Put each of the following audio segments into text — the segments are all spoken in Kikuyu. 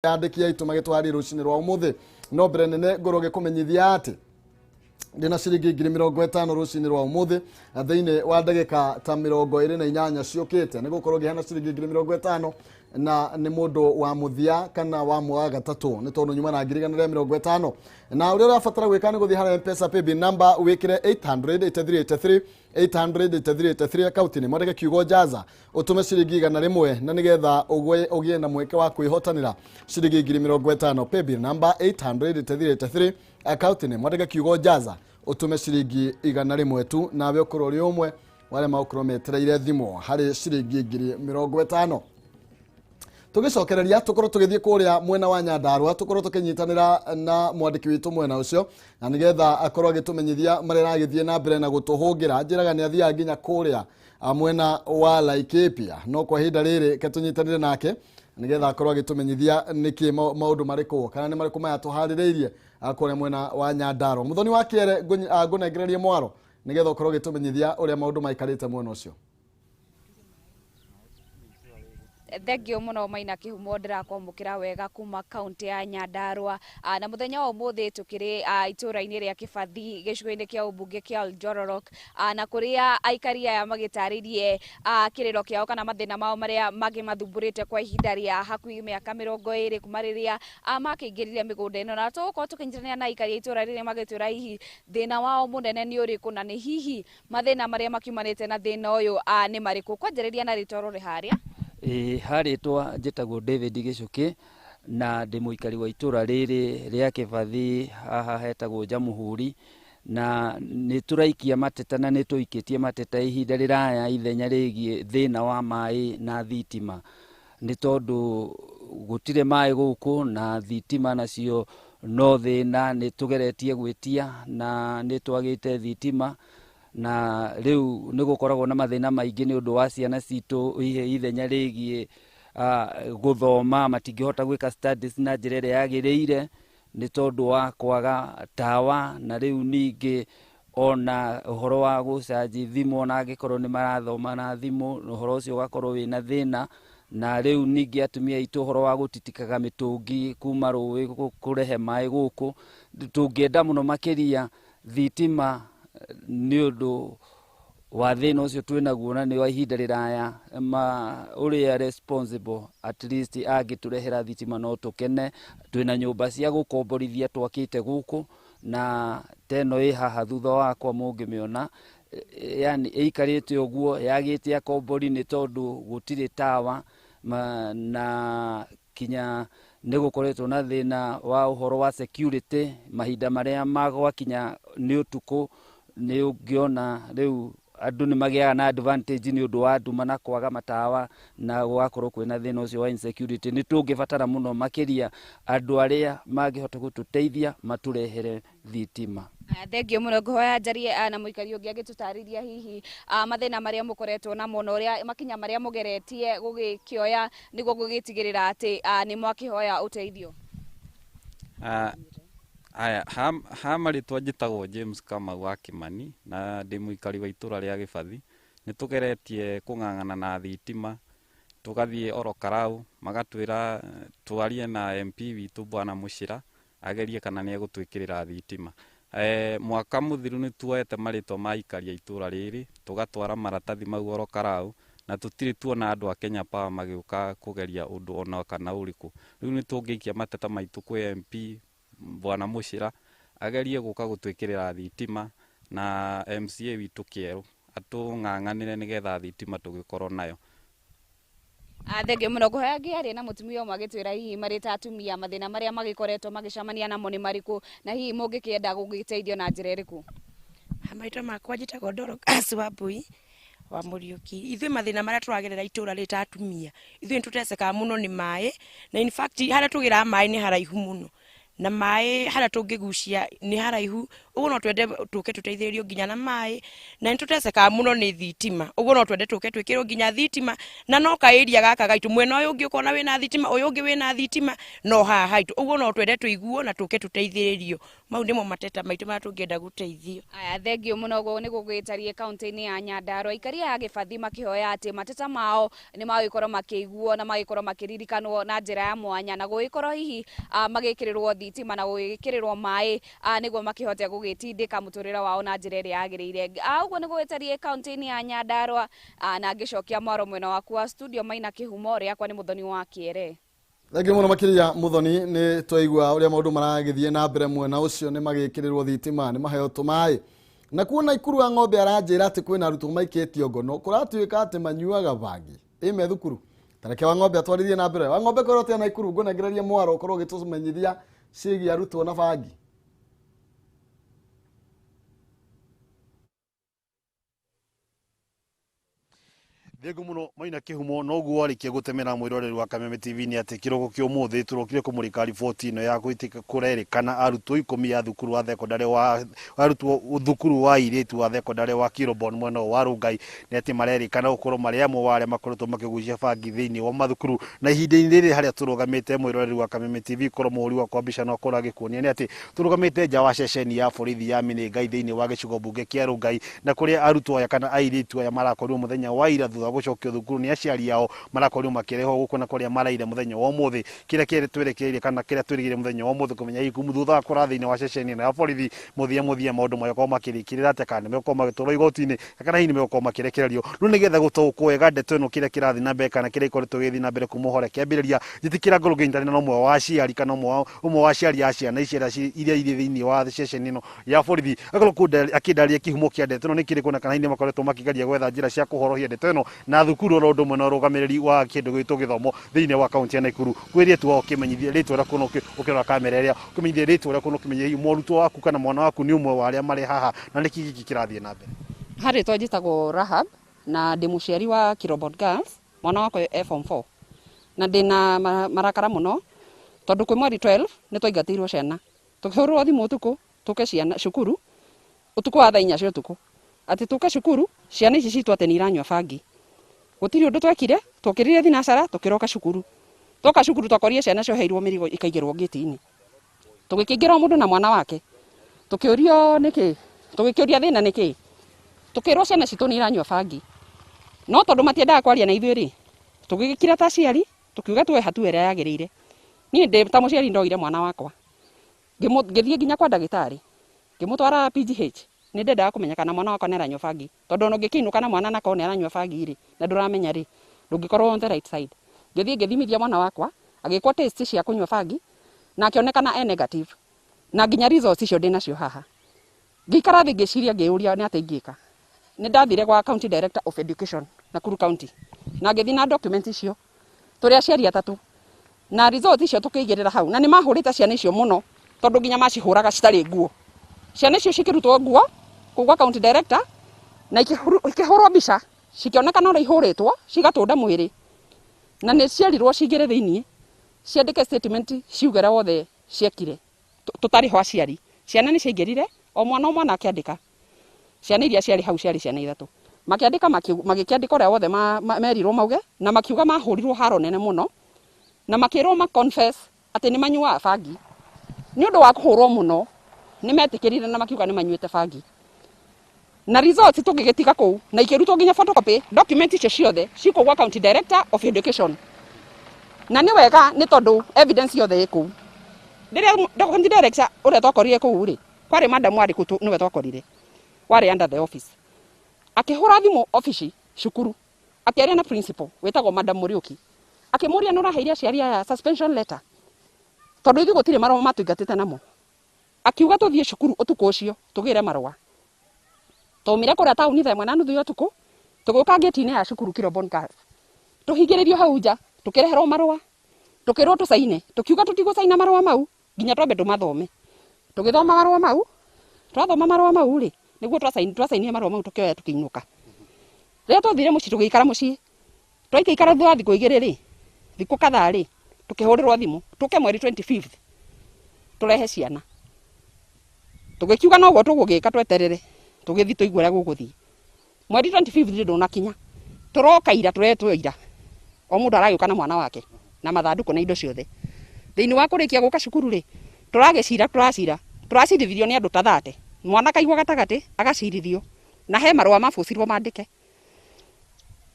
Andĩki aitũ magĩtwarĩ rũcinĩ rwa ũmũthĩ, no mbere nene ngorwo ngĩkũmenyithia atĩ ndĩna ciringi 50,000 rũcinĩ rwa ũmũthĩ thĩinĩ wa ndagĩka ta 28 ciũkĩte, nĩ gũkorwo ngĩheana ciringi 50,000 na nĩ mũndũ wa mũthia kana wa mwaga gatatũ, nĩ tondũ nyuma na 150,000. Na ũrĩa ũrabatara gwĩka nĩ gũthiĩ harĩa Mpesa paybill number, wĩkĩre 800 8383 800 8383, akaunti-inĩ mwandĩke kiugo "jaza", ũtũme ciringi 100, na nĩgetha ũgĩe na mweke wa kwĩhotanĩra ciringi 50,000. Paybill number 800 8383, akaunti-inĩ mwandĩke kiugo "jaza", ũtũme ciringi 100 tu, nawe ũkorwo ũrĩ ũmwe wa arĩa magũkorwo metereire thimũ harĩ ciringi 50,000. Tũgĩcokereria, tũkorwo tũgĩthiĩ kũrĩa mwena wa Nyandarũa, tũkorwo tũkĩnyitanĩra na mwandĩki witũ mwena ũcio, na nĩgetha akorwo agĩtũmenyithia marĩa aragĩthiĩ na mbere na gũtũhũngĩra. Njĩraga nĩ athiaga nginya kũrĩa mwena wa Laikipia, no kwa ihinda rĩrĩ ke tũnyitanĩre nake nĩgetha akorwo agĩtũmenyithia nĩkĩ maũndũ marĩkũ kana nĩ marĩkũ maya tũharĩrĩirie kũrĩa mwena wa Nyandarũa. Mũthoni wa Kĩere, ngũnengererie mwaro nĩgetha ũkorwo ũgĩtũmenyithia ũrĩa maũndũ maikarĩte mwena ũcio. Thengio muno, Maina Kihumo. Ndĩrakwamũkĩra wega kuma kaunti ya Nyandarua. Na mũthenya wa ũmũthĩ tũkĩrĩ itũũra-inĩ rĩa Kĩbathi, gĩcigo-inĩ kĩa ũmbunge kĩa Oljororok, na kũrĩa aikari aya magĩtarĩrie kĩrĩro kĩao kana mathĩna mao marĩa mangĩmathumbũrĩte kwa ihinda rĩa hakuhĩ mĩaka 20 kuma rĩrĩa makĩingĩrire mĩgũnda ĩno. Na tũgũkorwo tũkĩnyitanĩra na aikari a itũũra rĩrĩ magĩtwĩra hihi thĩna wao mũnene nĩ ũrĩkũ, na nĩ hihi mathĩna marĩa makiumanĩte na thĩna ũyũ nĩ marĩkũ. Kwanjĩrĩria na rĩtwa rũrĩ harĩa. Ĩĩ, harĩtwa njĩtagwo David Gĩcũkĩ na ndĩ mũikari wa itũra rĩrĩ rĩa Kĩbathi, haha hetagwo Jamuhuri, na nĩ tũraikia mateta na nĩ tũikĩtie mateta ihinda rĩraya ithenya rĩgiĩ thĩna wa maĩ na thitima, nĩ tondũ gũtirĩ maĩ gũkũ na thitima nacio no thĩna. Nĩ tũgeretie gwĩtia na nĩ twagĩte thitima, na rĩu nĩ gũkoragwo na mathĩna maingĩ nĩ ũndũ wa ciana citũ ithenya rĩgiĩ gũthoma. Matingĩhota gwĩka studies na njĩra ĩrĩa yagĩrĩire nĩ tondũ wa kwaga tawa, na rĩu ningĩ ona ũhoro wa gũcanji thimũ, ona angĩkorwo nĩ marathoma na thimũ, ũhoro ũcio ũgakorwo wĩna thĩna. Na rĩu ningĩ atumia aitũ, ũhoro wa gũtitikaga mĩtũngi kuma rũĩ kũrehe maĩ gũkũ. Tũngĩenda mũno makĩria thitima nĩ ũndũ wa thĩna ũcio twĩnaguo, na nĩ wa ihinda rĩraya. Ma ũrĩa responsible at least angĩtũrehera thitima no tũkene. Twĩna nyũmba cia gũkomborithia twakĩte gũkũ, na ta ĩno ĩ haha thutha wakwa mũngĩmĩona, yani ĩikarĩte ũguo yagĩte akombori nĩ tondũ gũtirĩ tawa na kinya nĩ gũkoretwo na thĩna wa ũhoro wa security. Mahinda marĩa magwakinya nĩ ũtukũ, nĩ ũngĩona rĩu andũ nĩ magĩaga na advantage nĩ ũndũ wa nduma na kwaga matawa, na gũgakorwo kwĩna thĩna ũcio wa insecurity. Nĩ tũngĩbatara mũno makĩria andũ arĩa mangĩhota gũtũteithia matũrehere thitima. Thengio mũno. Ngũhoya njarie na mũikari ũngĩ agĩtũtarĩria hihi mathĩna marĩa mũkoretwo namo na ũrĩa makinya marĩa mũgeretie gũgĩkĩoya nĩguo gũgĩtigĩrĩra atĩ nĩ mwakĩhoya ũteithio. Aya, ha marĩtwa njĩtagwo James Kamau wa Kĩmani na ndĩ mũikari wa itũra rĩa Gĩbathi. Nĩ tũgeretie kũng'ang'ana na thitima, tũgathiĩ oro Karau, magatwĩra twarie na MP witũ Bwana Mũcĩra agerie kana nĩ egũtwĩkĩrĩra thitima. Mwaka mũthiru nĩ tuoete marĩtwa ma aikari a itũra rĩrĩ, tũgatwara maratathi mau oro Karau, na tũtirĩ tuona andũ a Kenya Power magĩũka kũgeria ũndũ ona kana ũrĩkũ. Rĩu nĩ tũngĩikia mateta maitũ kwĩ MP Bwana Mũcĩra agerie gũka gũtwĩkĩrĩra thitima, na MCA witũ kĩerũ atũng'ang'anĩre nĩgetha thitima tũgĩkorwo nayo. Thengio mũno. Ngũhoya ngĩaria na mũtumia ũmwe agĩtwĩra hihi marĩ ta atumia mathĩna marĩa magĩkoretwo magĩcemania namo nĩ marĩkũ, na hihi mũngĩkĩenda gũgĩteithio na njĩra ĩrĩkũ. Maitũ makwa njĩtagwo Dorcas Wambui wa Mũriũki. Ithuĩ mathĩna marĩa tũragerera itũra rĩrĩ ta atumia, ithuĩ nĩ tũtecekaga mũno nĩ maĩ, na in fact harĩa tũgĩraga maĩ nĩ haraihu mũno, na maĩ harĩa tũngĩgucia nĩ haraihu. Ũguo no twende tũke tũteithĩrĩrio nginya na maĩ, na nĩ tũtecekaga mũno nĩ thitima. Ũguo no twende tũke twĩkĩrwo nginya thitima, na no kaĩria gaka gaitũ mwena ũyũ ũngĩ ũkona wĩna thitima, ũyũ ũngĩ wĩna thitima, no haha haitũ. Ũguo no twende tũiguo na tũke tũteithĩrĩrio. Mau nĩmo mateta maitũ marĩa tũngĩenda gũteithio. Aya, thengio mũno. Ũguo nĩguo gwĩtarie kaunti-inĩ ya Nyandarua, aikari a Gĩbathi makĩhoya atĩ mateta mao nĩ magĩkorwo makĩiguo na magĩkorwo makĩririkanwo na njĩra ya mwanya, na gũgĩkorwo hihi magĩkĩrĩrwo thitima na gũgĩkĩrĩrwo maĩ, nĩguo makĩhote gũgĩtindĩka mũtũrĩre wao na njĩra ĩrĩa yagĩrĩire. Ũguo nĩguo gwĩtarie kaunti-inĩ ya Nyandarua, na ngĩcokia mwaro mwena waku wa studio Maina Kĩhumo, rĩakwa nĩ Mũthoni wa Kĩere. Thengiũ mũno makĩria Mũthoni, nĩ twaigua ũrĩa maũndũ maragĩthiĩ na mbere mwena ũcio, nĩ magĩkĩrĩrwo thitima, nĩ maheo tũmaĩ. Na kuona Ikuru wa ng'ombe aranjĩra atĩ kwĩna arutwo maikĩtio ngono, kũratuĩka atĩ manyuaga bangi ĩ me thukuru. Tareke wa ng'ombe atwarithie na mbere. Wa ng'ombe, korwo atĩa na Ikuru? Ngũnengereria mwaro ũkorwo ũgĩtũmenyithia ciĩgiĩ arutwo na bangi. Thengu muno Maina Kihumo. Noguo warĩkia gũtemera mwĩroreri wa Kameme TV nĩ atĩ kĩroko kĩa ũmũthĩ tũrokire kũmũrĩka riboti ĩno ya gwĩtĩka kũrerĩkana arutwo 10 a thukuru wa thekondarĩ wa arutwo thukuru wa airĩtu wa thekondarĩ wa Kirobon mwena wa Rongai nĩ atĩ marerĩkana gũkorwo marĩ amwe wa arĩa makoretwo makĩgucia bangi thĩinĩ wa mathukuru. Na ihinda-inĩ rĩrĩ harĩa tũrũgamĩte, mwĩroreri wa Kameme TV, korwo mũhũri wakwa mbica no akorwo agĩkuonia nĩ atĩ tũrũgamĩte nja wa ceceni ya borithi ya Menengai thĩinĩ wa gĩcigo mbunge kĩa Rongai, na kũrĩa arutwo aya kana airĩtu aya marakorirwo mũthenya wa ira thutha wa gũcokio thukuru nĩ aciari ao, marakorirwo makĩrehwo gũkũ na kũrĩa maraire mũthenya wa ũmũthĩ. Kĩrĩa twerekeire kana kĩrĩa twĩrĩgĩrĩire mũthenya wa ũmũthĩ kũmenya hihi thutha wa kũra thĩinĩ wa ceceni ĩno ya borithi mũthia mũthia maũndũ magĩkorwo makĩrĩkĩrĩra atĩa, kana nĩmegũkorwo magĩtwarwo igoti-inĩ kana hihi nĩmegũkorwo makĩrekererio. Rĩu nĩgetha gũtaũkwo wega ndeto ĩno, kĩrĩa kĩrathiĩ na mbere kana kĩrĩa ĩkoretwo gĩgĩthiĩ na mbere kuma ũhoro kĩambĩrĩria, njĩtĩkĩra ngorwo ngĩnyitanĩra na ũmwe wa aciari kana ũmwe wa aciari a ciana ici iria irĩ thĩinĩ wa ceceni ĩno ya borithi, akorwo akĩndarĩria kĩhumo kĩa ndeto ĩno nĩ kĩrĩkũ, na kana hihi nĩmakoretwo makĩgeria gwetha njĩra cia kũhorohia ndeto ĩno na thukuru oro ũndũ ũmwe na ũrũgamĩrĩri wa kĩndũ gĩtwo gĩthomo thĩinĩ wa kaunti ya Nakuru. Kwĩ rĩtwa ũkĩmenyithia rĩtwa rĩaku na ũkĩrora kamera ĩrĩa ũkĩmenyithia rĩtwa rĩaku na ũkĩmenyithia hihi mũrutwo waku kana mwana waku nĩ ũmwe wa arĩa marĩ haha na nĩkĩ gĩkĩ kĩrathiĩ na mbere. Harĩ twa njĩtagwo Rahab na ndĩ mũciari wa Kirobot Girls, mwana wakwa e form 4, na ndĩna marakara mũno tondũ kwĩ mweri 12 nĩ twaingatĩirwo ciana, tũkĩhũrĩrwo thimũ ũtukũ tũke ciana cukuru ũtukũ wa thaa 4 cia ũtukũ, atĩ tũke cukuru ciana ici citũ atĩ nĩ iranyua bangi. Gũtirĩ ũndũ twekire, twokĩrire thinacara tũkĩroka cukuru. Twoka cukuru twakorire ciana cioheirwo mĩrigo ikaigĩrwo ngĩti-inĩ, tũgĩkĩingĩra o mũndũ na mwana wake, tũkĩũrio nĩkĩ, tũgĩkĩũria thĩna nĩkĩ, tũkĩrwo ciana citũ nĩ iranyua bangi. No tondũ matiendaga kwaria na ithuĩ rĩ, tũgĩgĩkira ta aciari tũkiuga tuoe hatua ĩrĩa yagĩrĩire. Niĩ ndĩ ta mũciari ndoire mwana wakwa ngĩthiĩ nginya kwa ndagĩtarĩ, ngĩmũtwara PGH. Nĩ ndendaga kũmenya kana mwana wakwa nĩ aranyua bangi, tondũ ona ũngĩkĩinũka na mwana na korwo nĩ aranyua bangi rĩ, na ndũramenya rĩ, ndũngĩkorwo on the right side. Ngĩthiĩ ngĩthimithia mwana wakwa, agĩkwo test cia kũnyua bangi na akĩonekana e negative, na nginya results icio ndĩnacio haha. Ngĩikara thĩ ngĩciria, ngĩyũria nĩ atĩa ingĩka. Nĩ ndathire gwa county director of education Nakuru County na ngĩthiĩ na document icio, tũrĩ aciari atatũ, na results icio tũkĩigĩrĩra hau, na nĩ mahũrĩte ciana icio mũno tondũ nginya macihũraga citarĩ nguo. Ciana icio cikĩrutwo nguo kũu gwa county director na ikĩhũrwo mbica, cikĩonekana ũrĩa ihũrĩtwo cigatũnda mwĩrĩ, na nĩ cierirwo cingĩre thĩiniĩ ciandĩke statement ciuge ũrĩa wothe ciekire tũtarĩ ho aciari. Ciana nĩ ciaingĩrire o mwana o mwana akĩandĩka. Ciana iria ciarĩ hau ciarĩ ciana ithatũ, makĩandĩka, magĩkĩandĩka ũrĩa wothe merirwo mauge, na makiuga mahũrirwo haro nene mũno, na makĩrwo ma confess atĩ nĩ manyuaga bangi. Nĩ ũndũ wa kũhũrwo mũno nĩ metĩkĩrire na makiuga nĩ manyuĩte bangi. Na results tũgĩgĩtiga kũu na ikĩrutwo nginya photocopy, document icio ciothe cikũ gwa county director of education, na nĩ wega nĩ tondũ evidence yothe ĩ kũu. Rĩrĩa county director ũrĩa twakorire kũu rĩ, kwarĩ madam warĩ kũu, nĩwe twakorire warĩ under the office, akĩhũra thimũ ofici cukuru, akĩaria na principal wĩtagwo madam Mũriũki, akĩmũria nĩ ũraheire aciari aya suspension letter, tondũ ithuĩ gũtirĩ marũa matũingatĩte namo. Akiuga tũthiĩ cukuru ũtukũ ũcio tũgĩre marũa. Twaumire kũrĩa taũni thaa 1:30 ya ũtukũ, tũgĩũka ngĩti-inĩ ya cukuru Kirobon Girls, tũhingĩrĩrio hau nja, tũkĩreherwo marũa, tũkĩrwo tũcaine, tũkiuga tũtigũcaina marũa mau nginya twambe tũmathome. Tũgĩthoma marũa mau, twathoma marũa mau rĩ, nĩguo twacainire marũa mau, tũkĩoya tũkĩinũka. Rĩrĩa twathire mũciĩ tũgĩikara mũciĩ, twaikaikara thutha wa thikũ 2 rĩ, thikũ kadhaa rĩ, tũkĩhũrĩrwo thimũ tũke mweri 25 tũrehe ciana. Tũgĩkiuga noguo tũgũgĩka, tweterere tũgĩthiĩ tũigue ũrĩa gũgũthiĩ. Mweri 25 ndũnakinya, tũroka ira, tũretwo ira, o mũndũ aragĩũka na mwana wake na mathandũkũ na indo ciothe. Thĩinĩ wa kũrĩkia gũka cukuru rĩ, tũragĩcira, tũracira, tũracirithirio nĩ andũ ta 30. Mwana kaigua gatagatĩ agacirithio, na he marũa mabũcirwo mandĩke.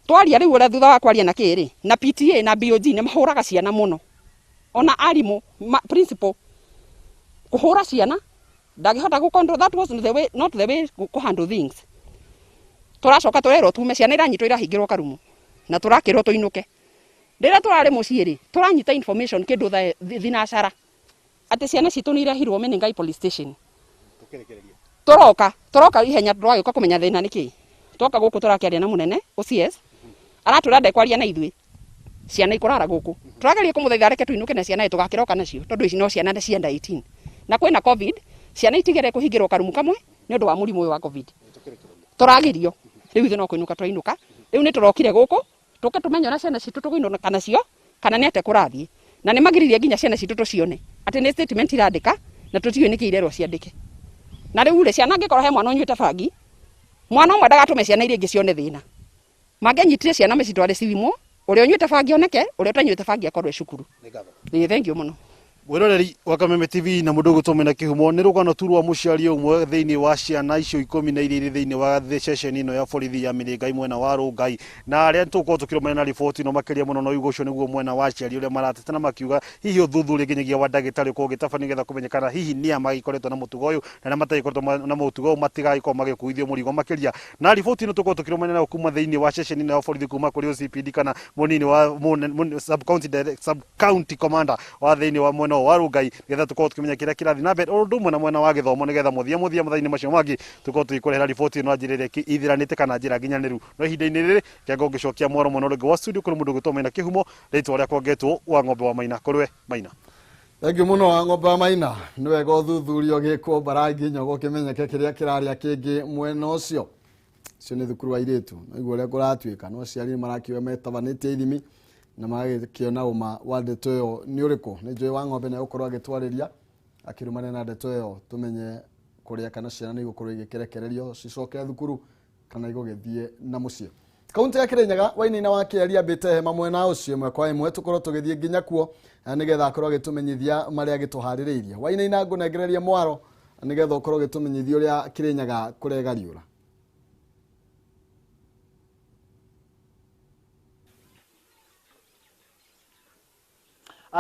Twaria rĩu ũrĩa thutha wa kwaria na kĩ rĩ, na PTA na BOG nĩ mahũraga ciana mũno, ona arimũ ma, principal kũhũra ciana ndangĩhota gũ control. That was the way, not the way kũ handle things. Tũracoka tũrerwo tume, ciana iranyitwo irahingĩrwo karumu na tũrakĩrwo tũinũke. Rĩrĩa tũrarĩ mũciĩ rĩ, tũranyita information kĩndũ thinacara atĩ ciana citũ nĩ irehirwo Menengai Police Station. Tũroka ihenya, tũragĩũka kũmenya thĩna nĩ kĩ. Twoka gũkũ tũrakĩaria na mũnene OCS, aratwĩra ndekwaria na ithuĩ, ciana ikũrara gũkũ. Tũrageria kũmũthaitha areke tũinũke na ciana tũgakĩroka nacio, tondũ ici no ciana cia under 18 na kwĩna COVID, ciana itigere kũhingĩrwo karumu kamwe nĩ ũndũ wa mũrimũ ũyũ wa COVID. Tũragirio rĩu, ithuĩ no kũinũka twainũka. Rĩu nĩ tũrokire gũkũ tũke tũmenye ũrĩa ciana citũ tũkũinũka nacio kana nĩ atĩa kũrathiĩ, na nĩ magiririe nginya ciana citũ tũcione, atĩ nĩ statement irandĩka na tũtiũĩ nĩkĩ irerwo ciandĩke. Na rĩu rĩ, ciana angĩkorwo he mwana ũnyuĩte bangi, mwana ũmwe ndagatũme ciana iria ingĩ cione thĩna. Mangĩanyitire ciana macitware cithimwo, ũrĩa ũnyuĩte bangi oneke, ũrĩa ũtanyuĩte bangi akorwo e cukuru. Ĩĩ, thank you mũno. Mwiroreri wa Kameme TV na mũndũ ũgũtwo na kĩhumo, nĩ rũgano tu rwa mũciari ũmwe thĩinĩ wa ciana icio 12 irĩ thĩinĩ wa ceceni ĩno ya borithi ya Mĩrĩngai mwena wa Rũngai, na arĩa tũgũkorwo tũkĩrũmania na riboti ĩno makĩria mũno. No ũcio nĩguo mwena wa aciari ũrĩa marateta na makiuga hihi ũthuthuria nginyagia wa ndagĩtarĩ ũkorwo ũgĩtabanio nĩgetha kũmenyekana hihi nĩa magĩkoretwo na mũtugo ũyũ, na arĩa matagĩkoretwo na mũtugo ũyũ matigagĩkorwo magĩkuithio mũrigo makĩria. Na riboti ĩno tũkorwo tũkĩrũmania nayo kuma thĩinĩ wa ceceni ĩno ya borithi kuma kũrĩ OCPD kana mũnini wa sub county direct, sub county commander wa thĩinĩ wa mwena wa Rũngai, nĩgetha tũkorwo tũkĩmenya kĩrĩa kĩrathiĩ na mbere, o ũndũ ũmwe na mwena wa gĩthomo, nĩgetha mũthia mũthia mathaa-inĩ macio mangĩ tũkorwo tũgĩkũrehera riboti ĩno na njĩra ĩrĩa ĩthiranĩte kana njĩra nginyanĩru. No ihinda-inĩ rĩrĩ kĩango ngĩcokia mwaro mwena ũrĩa ũngĩ wa studio kũrĩ mũndũ ũgwĩtwo Maina Kĩhumo, rĩtwa rĩakwa ngetwo wa Ng'ombe wa Maina. Kũrĩ we, Maina. Thank you mũno, wa Ng'ombe wa Maina. Nĩ wega ũthuthuria ũgĩkwo mbarangi nyogo kĩmenyeke kĩrĩa kĩrarĩa kĩngĩ mwena ũcio. Ũcio nĩ thukuru wa airĩtu, naiguo ũrĩa kũratuĩka, no aciari nĩ marakiuga metabanĩtie ithimi na magakĩona ũma wa ndeto ĩyo nĩ ũrĩkũ. Nĩ njũĩ wa Ng'ombe nĩ egũkorwo agĩtwarĩria akĩrũmania na ndeto ĩyo, tũmenye kũrĩa kana ciana nĩ igũkorwo igĩkĩrekererio cicoke thukuru kana igũgĩthiĩ na mũciĩ. Kaunti ya Kirinyaga, Wainaina wa Kĩaria ambĩte hema mwena ũcio ĩmwe kwa ĩmwe, tũkorwo tũgĩthiĩ nginya kuo nĩgetha akorwo agĩtũmenyithia marĩa agĩtũharĩrĩirie. Wainaina, ngũnengereria mwaro nĩgetha ũkorwo ũgĩtũmenyithia ũrĩa Kirinyaga kũregariũra.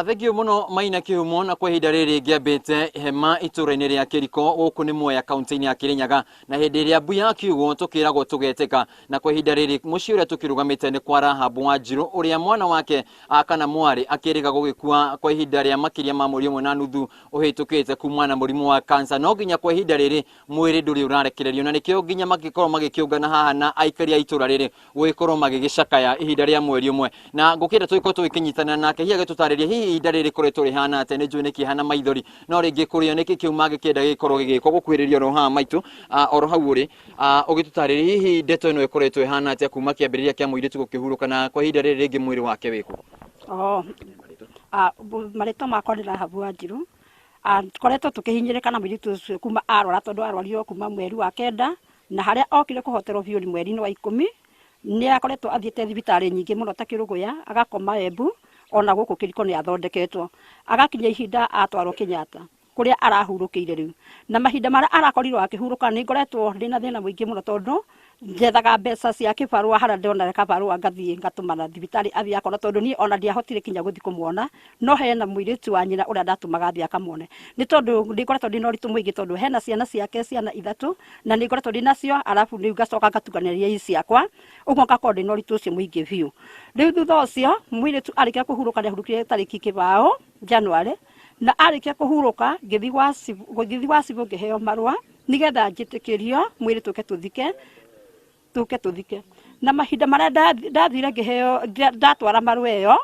Thengio mũno, Maina Kĩhumo. Na kwa ihinda rĩrĩ ngĩambĩte hema itũũra-inĩ rĩa Kĩriko gũkũ nĩ Mwea, kaunti-inĩ ya Kĩrĩnyaga, na hĩndĩ ĩrĩa mbu ya kiugwo tũkĩragwo tũgetĩka. Na kwa ihinda rĩrĩ mũciĩ ũrĩa tũkĩrũgamĩte nĩ kwa Rahabu Wanjirũ, ũrĩa mwana wake kana mwarĩ akĩrĩga gũgĩkua kwa ihinda rĩa makĩria ma mweri 1.5 ũhĩtũkĩte kumana na mũrimũ wa kansa. No nginya kwa ihinda rĩrĩ mwĩrĩ ndũrĩ ũrarekererio, na nĩkĩo nginya magĩkorwo magĩkĩũngana haha na aikari a itũũra rĩrĩ gũgĩkorwo magĩgĩcakaya ihinda rĩa mweri 1. Na ngũkĩenda tũgĩkorwo tũgĩkĩnyitanĩra nake hihi agĩtũtarĩria hihi ihinda rĩrĩ rĩkoretwo rĩhana atĩa. Nĩ njũĩ nĩ kĩeha na maithori, no rĩngĩ kũrĩo nĩkĩ kĩu mangĩkĩenda gĩkorwo gĩgĩkwo. Gũkuhĩrĩria oro haha maitũ, oro hau ũrĩ, ũgĩtũtarĩria hihi ndeto ĩno ĩkoretwo ĩhana atĩa kuma kĩambĩrĩria kĩa mũirĩtu gũkĩhurũka, na kwa ihinda rĩrĩ rĩngĩ mwĩrĩ wake wĩkũ? Oh, marĩtwa makwa nĩ Rahabu Wanjirũ. Tũkoretwo tũkĩhinyĩrĩka na mũirĩtu ũcio kuma arwara, tondũ arwarire kuma mweri wa 9, na harĩa okire kũhoterwo biũ nĩ mweri-inĩ wa 10. Nĩ akoretwo athiĩte thibitarĩ nyingĩ mũno ta Kĩrũgũya, agakoma Embu, ona gũkũ Kĩriko nĩ athondeketwo, agakinya ihinda atwarwo Kenyatta kũrĩa arahurũkĩire rĩu. Na mahinda marĩa arakorirwo akĩhurũka, nĩ ngoretwo ndĩna thĩna mũingĩ mũno, tondũ njethaga mbeca cia kĩbarũa, harĩa ndĩrona kabarũa ngathiĩ ngatũmana thibitarĩ athiĩ akona, tondũ niĩ ona ndiahotire kinya gũthiĩ kũmuona, no hena mũirĩtu wa nyina ũrĩa ndatũmaga athiĩ akamwone, nĩ tondũ nĩ ngoretwo ndĩna ũritũ mũingĩ, tondũ hena ciana ciake, ciana ithatũ, na nĩ ngoretwo ndĩ nacio, arabu rĩu ngacoka ngatukanĩria ici ciakwa ũguo, ngakorwo ndĩna ũritũ ũcio mũingĩ biũ. Rĩu thutha ũcio mũirĩtu arĩkia kũhurũka, nĩ ahurũkire tarĩki 0 January, na arĩkia kũhurũka ngĩthiĩ gwa cibũ ngĩheo marũa nĩgetha njĩtĩkĩrio mwĩrĩ tũke tũthike. Na mahinda marĩa ndathire ngĩheo, ndatwara marũa ĩyo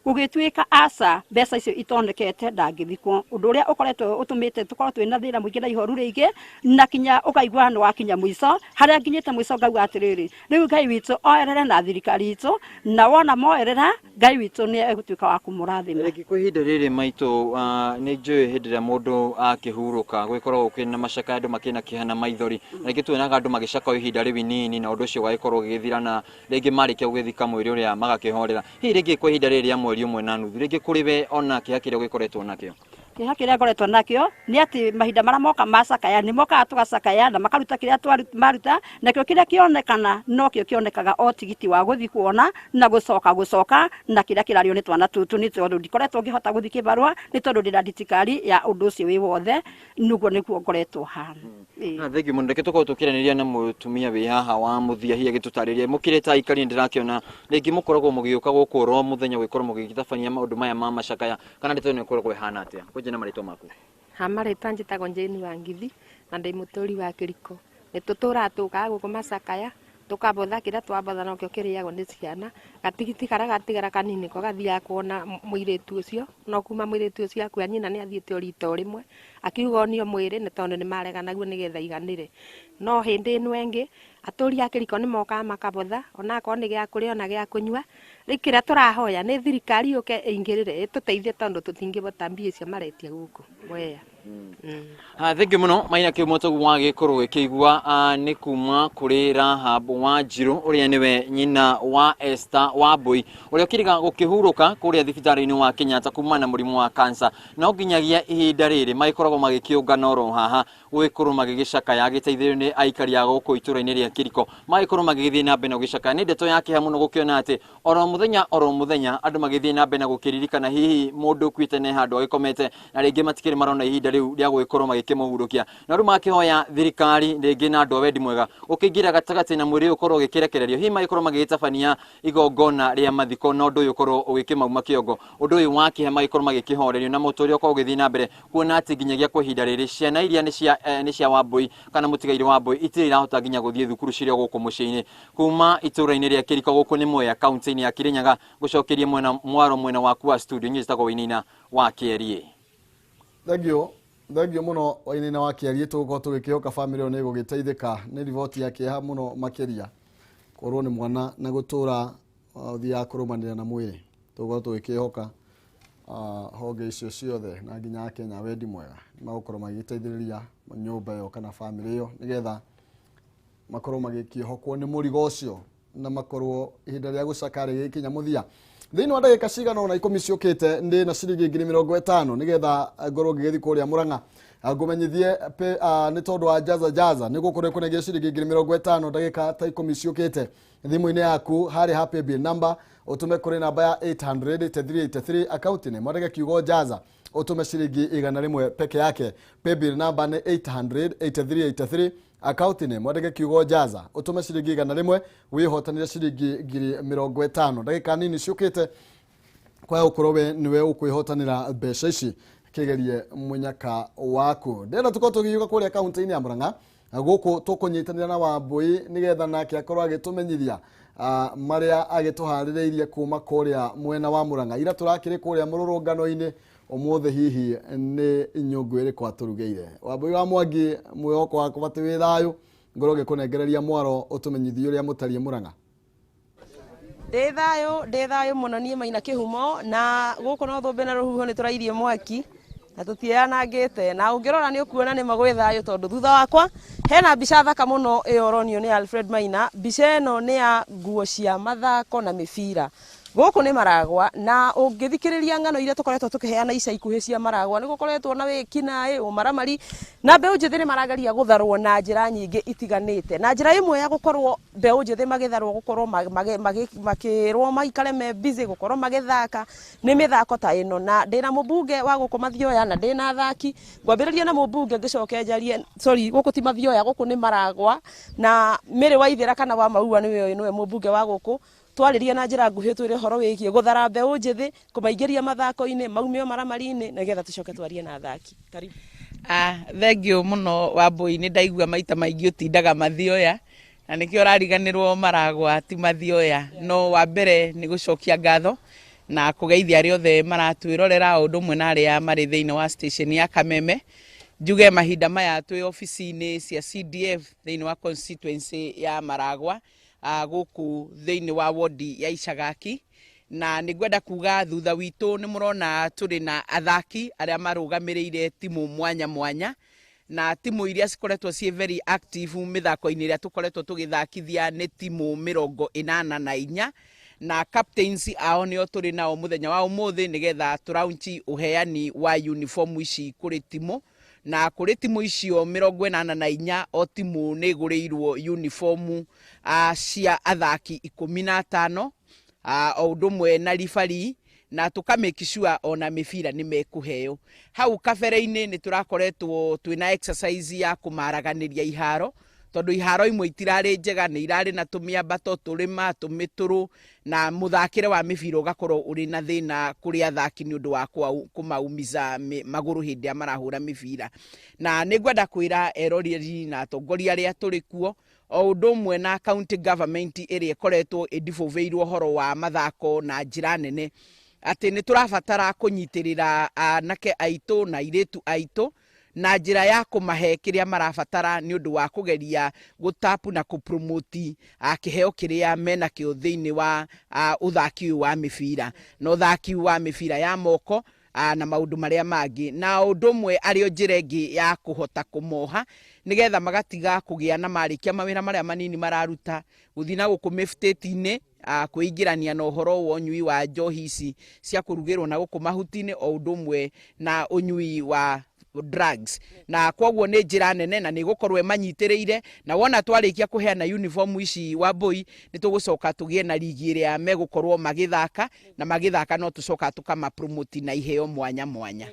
Gũgĩtuĩka aca, mbeca icio itonekete ndangĩthikwo. Ũndũ ũrĩa ũkoretwo ũtũmĩte tũkorwo twĩna thĩna mũingĩ na ihoru rĩingĩ, na kinya ũkaigua nĩ wakinya mũico harĩa nginyĩte mũico, ngauga atĩrĩrĩ, rĩu Ngai witũ oerere na thirikari itũ, na wona moerera Ngai witũ nĩ egũtuĩka wa kũmũrathima. Rĩngĩ kwa ihinda rĩrĩ maitũ, nĩ njũĩ hĩndĩ ĩrĩa mũndũ akĩhurũka gũgĩkoragwo kwĩna na macakaya, andũ makĩrĩ na kĩeha na maithori, na rĩngĩ tuonaga andũ magĩcaka o ihinda rĩu inini na ũndũ ũcio ũgagĩkorwo ũgĩgĩthira, na rĩngĩ marĩkia gũgĩthika mwĩrĩ ũrĩa magakĩhorera. Hihi rĩngĩ kwa ihinda rĩrĩ rĩa mweri ũmwe na nuthu, rĩngĩ kũrĩ we ona kĩeha kĩrĩa ũgĩkoretwo nakĩo? Kĩeha kĩrĩa ngoretwo nakĩo nĩ atĩ mahinda marĩa moka macakaya nĩ mokaga tũgacakaya na makaruta kĩrĩa maruta, nakĩo kĩrĩa kĩonekana nokĩo kĩonekaga o tigiti wa gũthiĩ kuona na gũcoka gũcoka, na kĩrĩa kĩrario nĩ twana tũtũ, nĩ tondũ ndikoretwo ngĩhota gũthiĩ kĩbarũa nĩ tondũ ndĩna nditikari ya ũndũ ũcio wĩ wothe. Nĩguo nĩguo ngoretwo hana. Thengiũ mũno. Reke tũkorwo tũkĩaranĩria na mũtumia wĩ haha wa mũthia, hihi agĩtũtarĩria mũkĩrĩ ta aikari. Ndĩrakĩona rĩngĩ mũkoragwo mũgĩũka gũkũ oro mũthenya gũgĩkorwo mũgĩtabania maũndũ maya ma macakaya, kana ndeto ĩno ĩkoragwo ĩhana atĩa? Kwanjia na marĩtwa maku. Ha marĩtwa njĩtagwo Jane Wangithi na ndĩ mũtũri wa Kĩriko. Nĩ tũtũraga tũkaga gũkũ macakaya, tũkabotha kĩrĩa twabotha nokĩo kĩrĩagwo nĩ ciana. Gatigiti karĩa gatigara kanini ko gathiaga kuona mũirĩtu ũcio, no kuma mũirĩtu ũcio akua nyina nĩ athiĩte o rita o rĩmwe akiuga onio mwĩrĩ, nĩ tondũ nĩ marega naguo nĩgetha iganĩre. No hĩndĩ ĩno ĩngĩ atũri a Kĩriko nĩ mokaga makabotha onakorwo nĩ gĩa kũrĩa ona gĩa kũnyua. Rĩu kĩrĩa tũrahoya nĩ thirikari yũke ĩingĩrĩre ĩtũteithie, tondũ tũtingĩbota mbia icio maretia gũkũ Mwea. Thengiũ mũno Maina Kĩhumo. Toguo wagĩkorwo gĩkĩigua nĩ kuma kũrĩ Rahab Wanjirũ ũrĩa nĩwe nyina wa Esther Wambui ũrĩa ũkĩrĩga gũkĩhurũka kũrĩa thibitarĩ-inĩ wa Kenyatta kumana na mũrimũ wa cancer. No nginyagia ihinda rĩrĩ magĩkoragwo magĩkĩũngana oro haha gũgĩkorwo magĩgĩcakaya, agĩteithĩrĩrio nĩ aikari a gũkũ itũra-inĩ rĩa Kĩriko, magĩkorwo magĩgĩthiĩ na mbere na gũgĩcakaya. Nĩ ndeto ya kĩeha mũno gũkĩona atĩ oro mũthenya oro mũthenya andũ magĩthiĩ na mbere na gũkĩririkana hihi mũndũ ũkuĩte ne handũ agĩkomete, na rĩngĩ matikĩrĩ marona ihinda rĩu rĩa gũgĩkorwo magĩkĩmũhurũkia. Na rĩu makĩhoya thirikari rĩngĩ na andũ a wendi mwega ũkĩingĩra gatagatĩ na mwĩrĩ ũkorwo ũgĩkĩrekererio, hihi magĩkorwo magĩgĩtabania igongona rĩa mathiko na ũndũ ũyũ ũkorwo ũgĩkĩmauma kĩongo, ũndũ ũyũ wa kĩeha magĩkorwo magĩkĩhorerio na mũtũrĩre ũkorwo ũgĩthiĩ na mbere, kuona atĩ nginyagia kwa ihinda rĩrĩ ciana iria nĩ cia Wambui kana mũtigairĩ Wambui itirĩ irahota nginya gũthiĩ thukuru cirĩ o gũkũ mũciĩ-inĩ. Kuma itũra-inĩ rĩa Kĩriko gũkũ nĩ Mwea, kaunti-inĩ ya Kĩrĩnyaga, gũcokeria mwena mwaro mwena waku wa studio. Niĩ njĩtagwo Wainaina wa Kĩerie. Thengiũ, thengiũ mũno Wainaina wa Kĩarie. Tũgũkorwo tũgĩkĩhoka bamĩrĩ ĩyo nĩ ĩgũgĩteithĩka. Nĩ riboti ya kĩeha mũno makĩria kũrwo nĩ mwana na gũtũra ũthiaga kũrũmanĩra na mwĩrĩ. Tũgũkorwo tũgĩkĩhoka honge icio ciothe na nginya Akenya wendi mwega nĩ magũkorwo magĩteithĩrĩria nyũmba ĩyo kana bamĩrĩ ĩyo, nĩgetha makorwo magĩkĩhokwo nĩ mũrigo ũcio na makorwo ihinda rĩa gũcaka rĩgĩkinya mũthia. Thĩinĩ wa ndagĩka cigana ũna 10 ciũkĩte ndĩ na ciringi 50,000 nĩgetha ngorwo ngĩgĩthiĩ kũrĩa Mũrang'a ngũmenyithie nĩ tondũ wa Jaza Jaza nĩ gũkorwo kũnengia ciringi 50,000 ndagĩka ta 10 ciũkĩte thimũ-inĩ yaku harĩ ha paybill number, ũtũme kũrĩ namba ya 800 8383, akaunti-inĩ mwandĩke kiugo Jaza, ũtũme ciringi 100 peke yake. Paybill number nĩ 800 8383, akaunti-inĩ mwandĩke kiugo Jaza, ũtũme ciringi 100 wĩhotanĩre ciringi 50,000 ndagĩka nini ciũkĩte. Kwa gũkorwo we nĩwe ũkwĩhotanĩra mbeca ici, kĩgerie mũnyaka waku. Ndĩrenda tũkorwo tũgĩũka kũrĩa kaunti-inĩ ya Mũrang'a gũkũ tũkũnyitanĩra na Wambui nĩgetha nake akorwo agĩtũmenyithia marĩa agĩtũharĩrĩirie kuma kũrĩa mwena wa Mũrang'a. Ira tũrakĩrĩ kũrĩa mũrũrũngano-inĩ, ũmũthĩ hihi nĩ nyũngũ ĩrĩkũ atũrugĩire? Wambui wa Mwangi, mwĩhoko wakwa atĩ wĩ thayũ, ngorwo ngĩkũnengereria mwaro ũtũmenyithie ũrĩa mũtariĩ Mũrang'a. Ndĩ thayũ, ndĩ thayũ mũno niĩ Maina Kĩhumo, na gũkũ no thũmbĩ na rũhuho nĩ tũrairie mwaki na tũtianangĩte, na ũngĩrora nĩ ũkuona nĩ ma gwĩ thayũ, tondũ thutha wakwa hena mbica thaka mũno ĩyo ũronio nĩ Alfred Maina. Mbica ĩno nĩ ya nguo cia mathako na mĩbira. Gũkũ nĩ Maragwa, na ũngĩthikĩrĩria ng'ano iria tũkoretwo tũkĩheana ica ikuhĩ cia Maragwa, nĩ gũkoretwo na wĩkinaĩ, ũmaramari, na mbeũ njĩthĩ nĩ marageria gũtharwo na njĩra nyingĩ itiganĩte. Na njĩra ĩmwe ya gũkorwo mbeũ njĩthĩ magĩtharwo, gũkorwo makĩrwo maikare me busy, gũkorwo magĩthaka nĩ mĩthako ta ĩno. Na ndĩna mũmbunge wa gũkũ Mathioya na ndĩna athaki. Ngwambĩrĩria na mũmbunge ngĩcoke njarie. Sorry, gũkũ ti Mathioya, gũkũ nĩ Maragwa, na Mĩrĩ wa Ithĩra kana wa Maua nĩwe mũmbunge wa gũkũ. Twarĩria na njĩra nguhĩ, twĩre ũhoro wĩgiĩ gũthara mbeũ njĩthĩ, kũmaingĩria mathako-inĩ, maumio maramari-inĩ, nĩgetha tũcoke twarie na athaki. Karibu. Thengiũ mũno Wambui. Nĩ ndaigua maita maingĩ ũtindaga Mathioya na nĩkĩo ũrariganĩrwo Maragwa ti Mathioya. No wa mbere nĩ gũcokia ngatho Na kũgeithia arĩa othe maratwĩrorera o ũndũ ũmwe na arĩa marĩ thĩinĩ wa station ya Kameme. Njuge mahinda maya twĩ obici-inĩ cia CDF thĩinĩ wa constituency ya Maragwa, gũkũ thĩinĩ wa wodi ya Icagaki. Na nĩ ngwenda kuga thutha witũ nĩ mũrona tũrĩ na athaki arĩa marũgamĩrĩire timu mwanya mwanya, na timu iria cikoretwo ciĩ very active mĩthako-inĩ ĩrĩa tũkoretwo tũgĩthakithia nĩ timu 84, na captains ao nĩo tũrĩ nao mũthenya wa ũmũthĩ nĩgetha tũraunchi ũheani wa uniform ici kũrĩ timu. Na kũrĩ timu icio 84, o timu nĩ ĩgũrĩirwo uniform cia athaki 15, o ũndũ ũmwe na ribari, na tũka make sure ona mĩbira nĩ mekũheo. Hau kabere-inĩ nĩ tũrakoretwo twĩna exercise ya kũmaraganĩria iharo, tondũ iharo imwe itirarĩ njega, nĩ irarĩ na tũmĩambato, tũrĩma, tũmĩtũrũ, na mũthakĩre wa mĩbira ũgakorwo ũrĩ na thĩna kũrĩ athaki nĩ ũndũ wa kũmaumiza magũrũ hĩndĩ ĩrĩa marahũra mĩbira. Na nĩ ngwenda kwĩra eroreri na atongoria arĩa tũrĩ kuo, o ũndũ ũmwe na county government ĩrĩa ĩkoretwo ĩndibũvĩirwo ũhoro wa mathako na njĩra nene, atĩ nĩ tũrabatara kũnyitĩrĩra anake aitũ na airĩtu aitũ na njĩra ya kũmahe kĩrĩa marabatara nĩ ũndũ wa kũgeria gũtapu na kũpromoti kĩheo kĩrĩa menakĩo thĩinĩ wa ũthaki ũyũ wa mĩbira na ũthaki wa mĩbira ya moko na maũndũ marĩa mangĩ. Na ũndũ ũmwe arĩ o njĩra ĩngĩ ya kũhota kũmoha nĩgetha magatiga kũgĩa na marĩkia mawĩra marĩa manini mararuta, gũthiĩ na gũkũ mĩbutĩti-inĩ, kwĩingĩrania na ũhoro wa ũnyui wa njohi ici cia kũrugĩrwo na gũkũ mahuti-inĩ, o ũndũ ũmwe na ũnyui wa drugs. Na koguo nĩ njĩra nene na nĩ gũkorwo ĩmanyitĩrĩire. Na wona twarĩkia kũheana uniform ici wa Mbui, nĩ tũgũcoka tũgĩe na rigi ĩrĩa megũkorwo magĩthaka, na magĩthaka no tũcoka tũkamapromoti na iheo mwanya mwanya.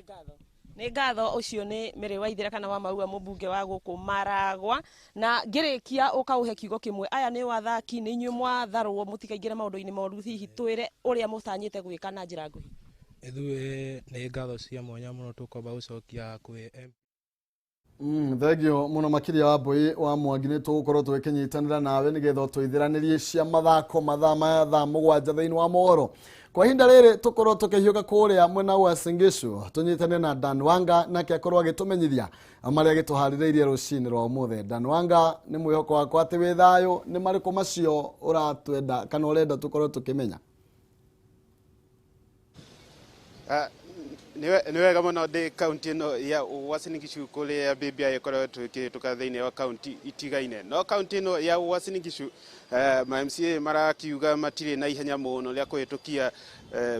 Nĩ ngatho. Ũcio nĩ Mary Waithera kana wa Maua, mũmbunge wa gũkũ Maragwa. Na ngĩrĩkia ũkaũhe kiugo kĩmwe, aya nĩ athaki, nĩ inyuĩ mwatharwo mũtikaingĩre maũndũ-inĩ moru, hihi twĩre ũrĩa mũtanyĩte gwĩka na njĩra nguhĩ. Ithuĩ nĩ ngatho cia mwanya mũno tũkwamba gũcokia kwĩ MP. Thengio mũno makĩria wa Mbui wa Mwangi, nĩ tũgũkorwo tũgĩkĩnyitanĩra nawe nĩgetha tũithĩranĩrie cia mathako mathaa maya thaa 7 thĩinĩ wa mohoro. Kwa ihinda rĩrĩ tũkorwo tũkĩhiũka kũrĩa mwena wa Uasin Gishu tũnyitane na Dan Wanga, nake akorwo agĩtũmenyithia marĩa agĩtũharĩrĩirie rũcinĩ rwa ũmũthĩ. Dan Wanga, nĩ mwĩhoko wakwa atĩ wĩ thayũ. Nĩ marĩkũ macio ũratwenda kana ũrenda tũkorwo tũkĩmenya? Nĩ wega mũno. Ndĩ kaunti ĩno ya Uasin Gishu kũrĩa BBI ĩkoretwo ĩkĩhĩtũka thĩinĩ wa kaunti itigaine. No kaunti ĩno ya Uasin Gishu, ma MCA marakiuga matirĩ na ihenya mũno rĩa kũhĩtũkia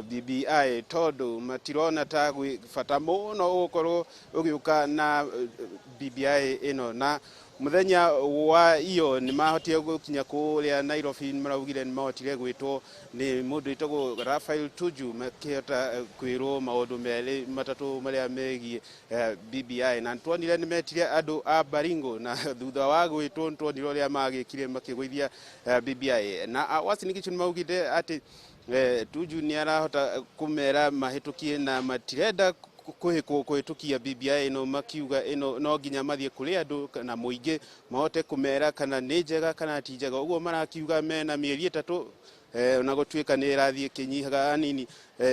BBI, tondũ matirona ta gwĩ bata mũno ũgũkorwo ũgĩũka na BBI ĩno. Na muthenya wa iyo nĩ mahotire gũkinya kũrĩa Nairobi, maraugire nĩ mahotire gwĩtwo nĩ mũndũ wĩtagwo Raphael Tuju, makĩhota kwĩrwo maũndũ merĩ matatũ marĩa megiĩ BBI. Na tuonire nĩ metire andũ a Baringo, na thutha wa gwĩtwo nĩ tuonire ũrĩa magĩkire makĩgũithia BBI. Na Uasin Gishu nĩ maugire atĩ Tuju nĩ arahota kũmera mahĩtũkie na matirenda kũhĩtũkia BBI ĩno, makiuga ĩno no nginya mathiĩ kũrĩ andũ na mũingĩ mahote kũmera kana nĩ njega kana ti njega. Ũguo marakiuga mena mĩeri 3, ona gũtuĩka nĩ ĩrathiĩ ĩkĩnyihaga hanini,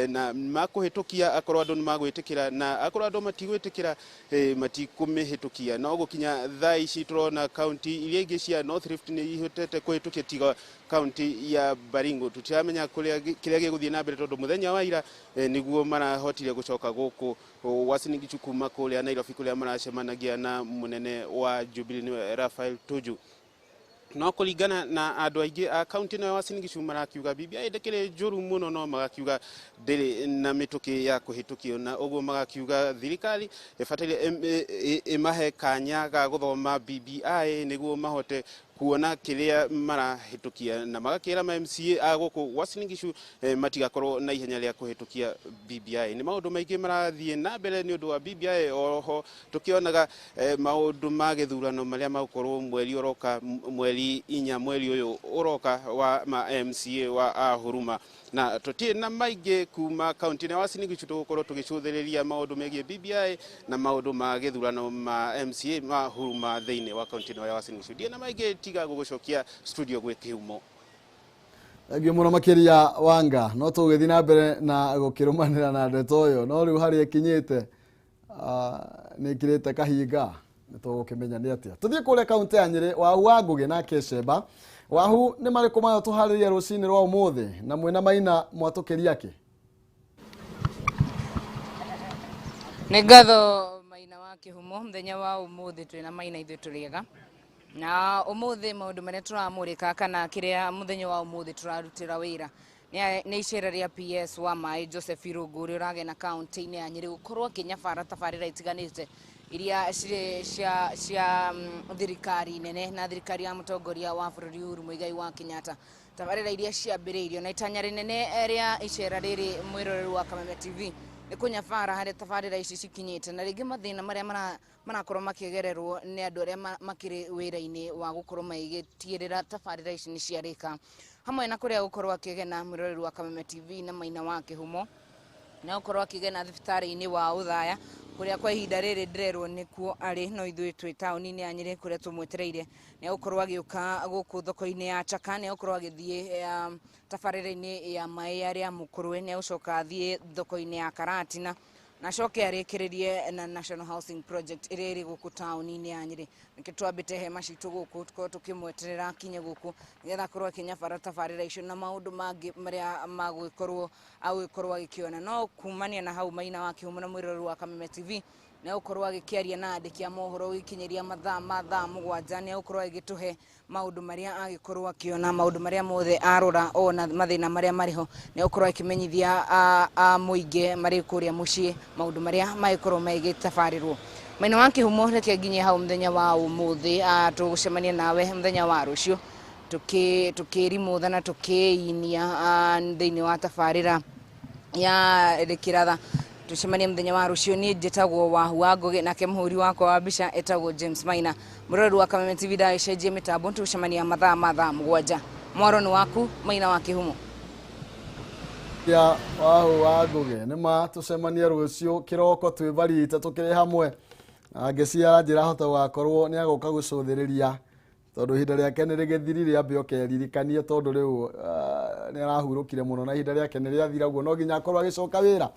na makũhĩtũkia akorwo andũ nĩ magwĩtĩkĩra, na akorwo andũ matigwĩtĩkĩra, matikũmĩhĩtũkia. No gũkinya thaa ici tũrona kaunti iria ingĩ cia North Rift nĩ ihotete kũhĩtũkia tiga kaunti ya Baringo. Tũtiramenya kũrĩa kĩrĩa gĩgũthiĩ na mbere, tondũ mũthenya wa ira nĩguo marahotire gũcoka gũkũ Uasin Gishu kuma kũrĩa Nairobi, kũrĩa maracemanagia na mũnene wa Jubilee nĩwe Raphael Tuju. No kũringana na andũ aingĩ a kaunti ĩno ya Uasin Gishu, marakiuga BBI ndĩkĩrĩ njũru mũno, no magakiuga ndĩrĩ na mĩtũkĩ ya kũhĩtũkio. Na ũguo magakiuga thirikari ĩbataire ĩmahe kanya ga gũthoma BBI nĩguo mahote kuona kĩrĩa marahĩtũkia, na magakĩra ma MCA a gũkũ Uasin Gishu matigakorwo na ihenya rĩa kũhĩtũkia BBI. Nĩ maũndũ maingĩ marathiĩ na mbere nĩ ũndũ wa BBI. Oho tũkĩonaga maũndũ ma gĩthurano marĩa magũkorwo mweri ũroka, mweri 4 mweri ũyũ ũroka, wa ma MCA wa Huruma. Na tũtirĩ na maingĩ kuma kaunti ya Uasin Gishu, tũgũkorwo tũgĩcũthĩrĩria maũndũ megiĩ BBI na maũndũ ma gĩthurano ma MCA ma Huruma thĩinĩ wa kaunti ĩno ya Uasin Gishu. Ndirĩ na maingĩ tiga gũgũcokia studio gwĩ kĩhumo. Thengiũ mũno makĩria Wanga, no tũgũgĩthiĩ na mbere na gũkĩrũmanĩra na ndeto ũyũ, no rĩu harĩa ĩkinyĩte nĩ ĩkĩrĩte kahinga, nĩ tũgũkĩmenya nĩ atĩa. Tũthiĩ kũrĩa kaũntĩ ya Nyĩrĩ, Wahu wa Ngũgĩ nake Sheba. Wahu, nĩ marĩkũ mayo tũharĩrie rũcinĩ rwa ũmũthĩ, na mwĩna Maina mwatũkĩria kĩ? Nĩ ngatho Maina wa Kĩhumo. Mũthenya wa ũmũthĩ twĩna Maina ithuĩ tũrĩega na ũmũthĩ maũndũ marĩa tũramũrĩka kana kĩrĩa mũthenya wa ũmũthĩ tũrarutĩra wĩra nĩ icera rĩa PS wa maĩ Joseph Irũngũ ũrĩa ũragena kaũntĩ-inĩ ya Nyĩrĩ gũkorwo akĩnyabara tabarĩra itiganĩte iria cirĩ cia thirikari nene na thirikari ya mũtongoria wa bũrũri Uhuru Muigai wa Kenyatta, tabarĩra iria ciambĩrĩirio na itanya rĩnene rĩa icera rĩrĩ, mwĩroreri wa Kameme TV, nĩ kũnyabara harĩa tabarĩra ici cikinyĩte na rĩngĩ mathĩna marĩa marakorwo makĩgererwo nĩ andũ arĩa makĩrĩ wĩra-inĩ wa gũkorwo magĩtigĩrĩra tabarĩra ici nĩ ciarĩka, hamwe na kũrĩa gũkorwo akĩgena mwĩroreri wa Kameme TV na Maina wa Kĩhumo na gũkorwo akĩgena thibitarĩ-inĩ wa Ũthaya kũrĩa kwa ihinda rĩrĩ ndĩrerwo nĩkuo arĩ, no ithuĩ twĩ taũni-inĩ ya Nyĩrĩ kũrĩa tũmwetereire. Nĩ egũkorwo agĩũka gũkũ thoko-inĩ ya Chaka, nĩ egũkorwo agĩthiĩ tabarĩra-inĩ ya maĩ ya rĩa Mũkũrwe, nĩ egũcoka athiĩ thoko-inĩ ya Karatina na acoke arĩkĩrĩrie na National Housing Project ĩrĩa ĩrĩ gũkũ taũni-inĩ ya Nyĩrĩ. Nĩkĩo twambĩte hema citũ gũkũ tũkorwo tũkĩmweterera akinye gũkũ nĩgetha akorwo akĩnyabara tabarĩra icio na maũndũ mangĩ marĩa magũgĩkorwo agũgĩkorwo agĩkĩona. No kumania na hau, Maina wa Kĩhumo na mwĩroreri wa Kameme TV, nĩ egũkorwo agĩkĩaria na andĩki a mohoro gũgĩkinyĩria mathaa ma thaa 7. Nĩ egũkorwo agĩgĩtũhe maũndũ marĩa agĩkorwo akĩona, maũndũ marĩa mothe arora ona mathĩna marĩa marĩ ho. Nĩ egũkorwo akĩmenyithia a mũingĩ marĩ kũrĩa mũciĩ maũndũ marĩa magĩkorwo magĩtabarĩrwo. Maina wa Kĩhumo, reke nginye hau mũthenya wa ũmũthĩ. Tũgũcemania nawe mũthenya wa rũciũ tũkĩrimũtha na tũkĩinia thĩinĩ wa tabarĩra ya Rĩkĩratha. Tucemanie mũthenya wa rũciũ. Niĩ njĩtagwo Wahu wa Ngũgĩ, nake mũhũri wakwa wa mbica etagwo James Maina. Mũrori wa Kameme TV ndagĩcenjie mĩtambo. Tũgũcemania mathaa ma thaa 7. Mwaro nĩ waku, Maina wa Kĩhumo. Ya Wahu wa Ngũgĩ, nĩ ma tũcemanie rũciũ kĩroko twĩ barita tũkĩrĩ hamwe. Angĩciara njĩra hota gũgakorwo nĩ agũka gũcũthĩrĩria tondũ ihinda rĩake nĩ rĩgĩthirire, ambe oke eririkanie tondũ rĩu nĩ arahurũkire mũno na ihinda rĩake nĩ rĩathira, ũguo no nginya akorwo agĩcoka wĩra.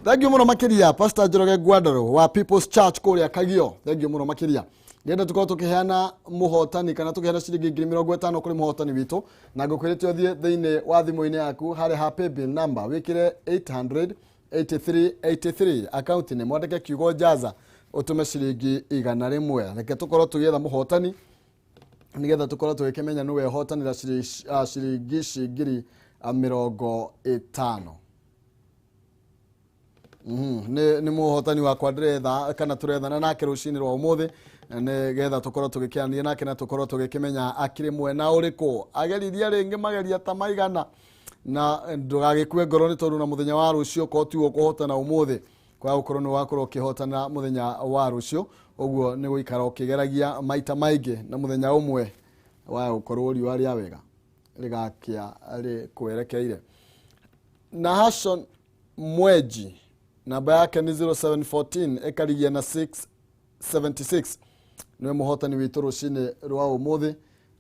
Thengiũ mũno makĩria Pastor Njoroge Ngwandaro wa People's Church kũrĩa Kagio, thengiũ mũno makĩria. Ndĩrenda tũkorwo tũkĩheana mũhotani kana tũkĩheana ciringi 50,000 kũrĩ mũhotani witũ, na ngũkwĩrĩte ũthiĩ thĩinĩ wa thimũ-inĩ yaku harĩa ha paybill number wĩkĩre 800 8383, akaunti-inĩ mwandĩke kiugo jaza, ũtũme ciringi 100. Reke tũkorwo tũgĩetha mũhotani nĩgetha tũkorwo tũgĩkĩmenya nĩwe ũhotanĩra ciringi ici 50,000. Nĩ mũhotani wakwa ndĩretha kana tũrethana nake rũcinĩ rwa ũmũthĩ nĩgetha tũkorwo tũgĩkĩania nake na tũkorwo tũgĩkĩmenya akĩrĩ mwena ũrĩkũ. Ageririe rĩngĩ mageria ta maigana, na ndũgagĩkue ngoro nĩ tondũ na mũthenya wa rũciũ korwo tiwe ũkũhotana ũmũthĩ, kwaga gũkorwo nĩ wakorwo ũkĩhotana mũthenya wa rũciũ. Ũguo nĩ gũikara ũkĩgeragia maita maingĩ na mũthenya ũmwe wa gũkorwo riũa rĩa wega rĩgakĩa rĩkwerekeire. Na Hashon Mweji, namba yake nĩ 0714 ĩkarigia na 676, niwe mũhotani witũ rũcinĩ rwa ũmũthĩ.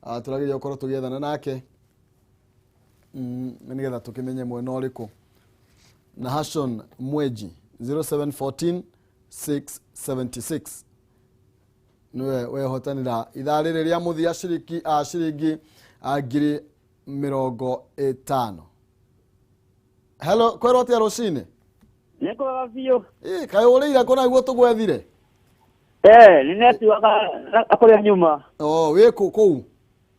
Tũrageria gũkorwo tũgĩethana nake nĩgetha tũkĩmenye mwena ũrĩkũ. Na Hashon Mweji, 0714 676, niwe wehotanĩra ithaa rĩrĩ rĩa mũthia ciringi 50,000. Hello, kwĩrwo atĩa rũcinĩ? Nĩ kwega biũ. Ĩ, kaĩ ũrĩire kũ naguo tũgwethire? Eh, nĩ network kũrĩa nyuma. Oh, wĩ kũ kũu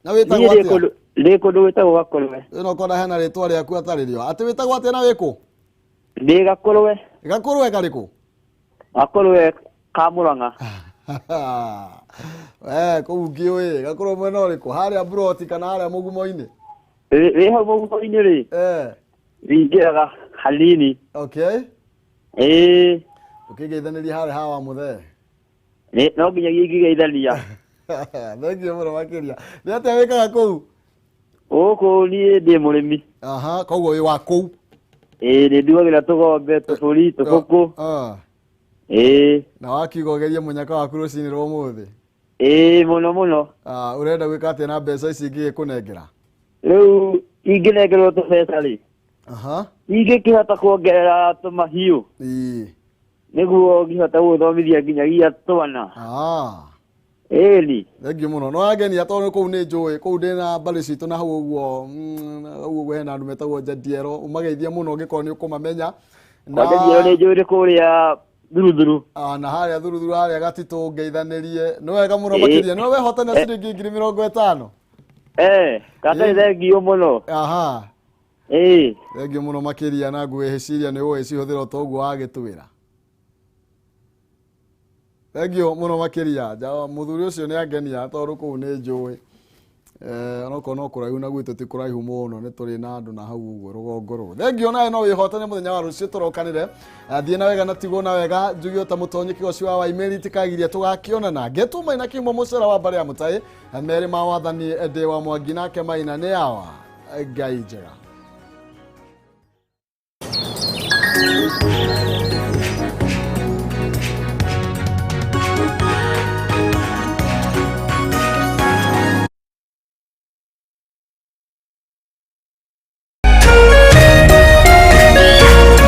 na wĩtagwo Niĩ ndĩ atĩa? Ndĩ kũndũ gwĩtagwo Gakũrwe. Ĩno kona hena rĩtwa rĩaku atarĩ rĩo, atĩ wĩtagwo atĩa na wĩ kũ? Ndĩ Gakũrwe. Gakũrwe karĩkũ? Gakũrwe ka Mũrang'a. Eh, kũu ngĩũĩ Gakũrwe mwena ũrĩkũ, harĩa Mburoti kana harĩa mũgumo-inĩ? Wĩ hau mũgumo-inĩ rĩ. Wingĩraga hanini. Okay. Ĩĩ. Ũkĩgeithanĩria harĩa hawa mũthee. No nginyagia ingĩgeithania. Thengiũ mũno makĩria. Nĩ atĩa wĩkaga kũu? Gũkũ niĩ ndĩ mũrĩmi. Aha, koguo wĩ wa kũu? Ĩĩ, nĩ nduagĩra tũgombe, tũbũri, tũbũkũ. Ĩĩ. Na wakiuga ũgerie mũnyaka waku rũcinĩ rwa ũmũthĩ? Ĩĩ, mũno mũno. Ah, ũrenda gwĩka atĩa na mbeca ici ingĩgĩkũnengera? Rĩu Ingĩnengerwo tũbeca rĩ, Aha. ingĩkĩhota kuongerera tũmahiũ Ĩĩ. nĩguo ngĩhota gũthomithia nginyagia twana. Ah. Ĩni. Thengiũ mũno. No wangenia tondũ kũu nĩ njũĩ, kũu ndĩ na mbarĩ citũ na hau ũguo, hau ũguo hena andũ metagwo Njadiero. Ũmageithie mũno ũngĩkorwo nĩ ũkũmamenya. Kwa Njadiero nĩ njũĩ nĩ kũrĩa Thuruthuru. Ah, na harĩa Thuruthuru harĩa Gatitũ ngeithanĩrie. Nĩ wega mũno Ĩĩ. makĩria. Nĩwe wehotania ciringi 50,000. Eh, gatarĩ thengiũ mũno. Aha. Ĩĩ. Thengiũ mũno makĩria na ngwĩciria nĩ ũgũgĩcihũthĩra o ta ũguo wagĩtwĩra. Thengiũ mũno makĩria. Mũthuri ũcio nĩ angenia tondũ kũu nĩ njũĩ. Onokorwo no kũraihu na gwitũ ti kũraihu mũno, nĩ tũrĩ na andũ na hau ũguo rũgongo rũu. Thengiũ nawe no wĩhotane mũthenya wa rũciũ tũrokanĩre. Thiĩ na wega na tigwo na wega. Njuge ta mũtonyi kĩgoci wa Waimĩri tikagiria tũgakĩonana. Ngetwo Maina Kĩhumo mũcera wa mbarĩ ya Mũtaĩ. Merĩ ma wathani ndĩ wa Mwangi nake Maina nĩ awa. Ngai njega.